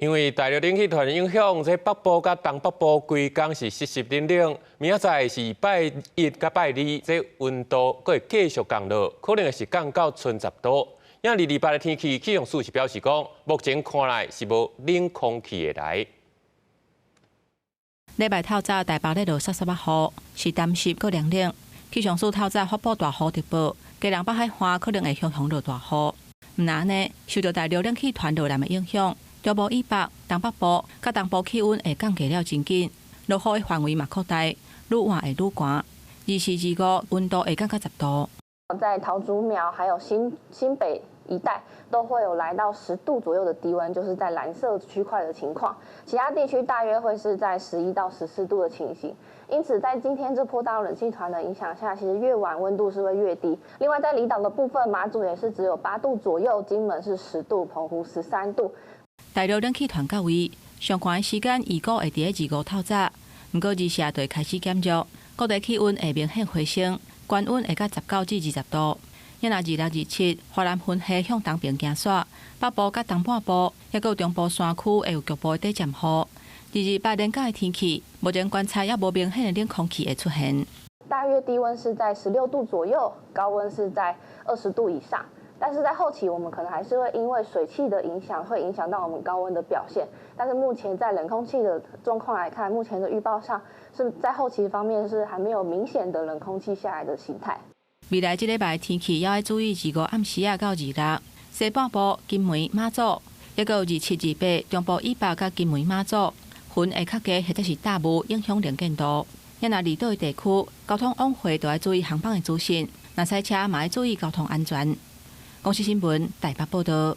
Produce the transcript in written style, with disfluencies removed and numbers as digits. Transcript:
因為大陸冷氣團影響，這北部佮東北部規工是濕濕冷冷。明仔載是拜一佮拜二，這溫度閣會繼續降落，可能會是降到賰10度。因為二二八的天氣氣象署是表示講，目前看來是無冷空氣會來。禮拜透早台北咧落捒捒仔雨，是澹濕閣涼冷。氣象署透早發布大雨特報，基隆北海岸可能會雄雄落大雨。毋但按呢，受著大陸冷氣團落來的影響，中部以北、東北部佮東部氣溫會降低了真緊，落雨的範圍嘛擴大，愈晚會愈寒。24、25溫度會降到10度。在桃竹苗還有新北一帶都會有來到10度左右的低溫，就是在藍色區塊的情況。其他地區大約會是在11到14度的情形。因此，在今天這波大陸冷氣團的影響下，其實越晚溫度是會越低。另外，在離島的部分，馬祖也是只有8度左右，金門是10度，澎湖13度。大陸冷氣團到位，上寒的時間預估會佇咧25透早，毋過24就會開始減弱，各地氣溫會明顯回升，高溫會到19至20度。若26、27，華南雲系向東邊行徙，北部佮東半部，抑閣有中部山區會有局部的短暫雨。22、8連假的天氣，目前觀察猶無明顯的冷空氣會出現。大約低溫是在16度左右，高溫是在20度以上。但是在後期，我們可能還是會因為水汽的影響，會影響到我們高溫的表現。但是目前在冷空氣的狀況來看，目前的預報上是在後期方面是還沒有明顯的冷空氣下來的形態。未來這禮拜天氣猶愛注意25暗時仔到26，西半部金門馬祖，抑閣有27、28中部以北佮金門馬祖，雲會較低或者是大霧影響能見度。若離島的地區交通往回都愛注意航班的資訊，若駛車嘛愛注意交通安全。公視新聞台北報道。